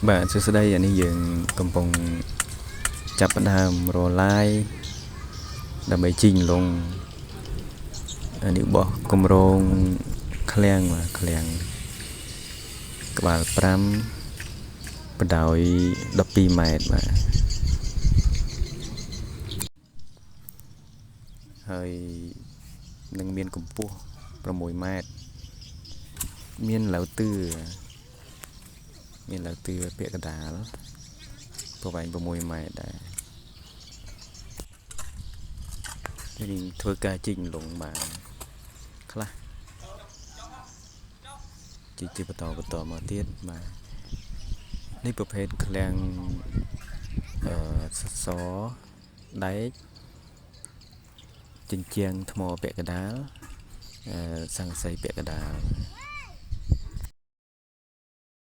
បាទសួស្តីអានេះយើងកំពុងចាប់ផ្ដើមរឡាយដើម្បីជីកលងអានេះបោះគម្រោងឃ្លាំងបាទឃ្លាំងក្បាល5បដោយ12ម៉ែត្របាទហើយនឹងមានកម្ពស់6ម៉ែត្រមានឡៅទឿមានឡៅទឿពាក់កណ្ដាលប្រវែង6ម៉ែត្រដែរនេះធ្វើការជីកលងបានខ្លះជីកជាបន្តបន្តមកទៀតបាទនេះប្រភេទឃ្លាំងអឺសសរដែកជញ្ជាំងថ្មពាក់កណ្ដាលអឺស័ង្កសីពាក់កណ្ដាល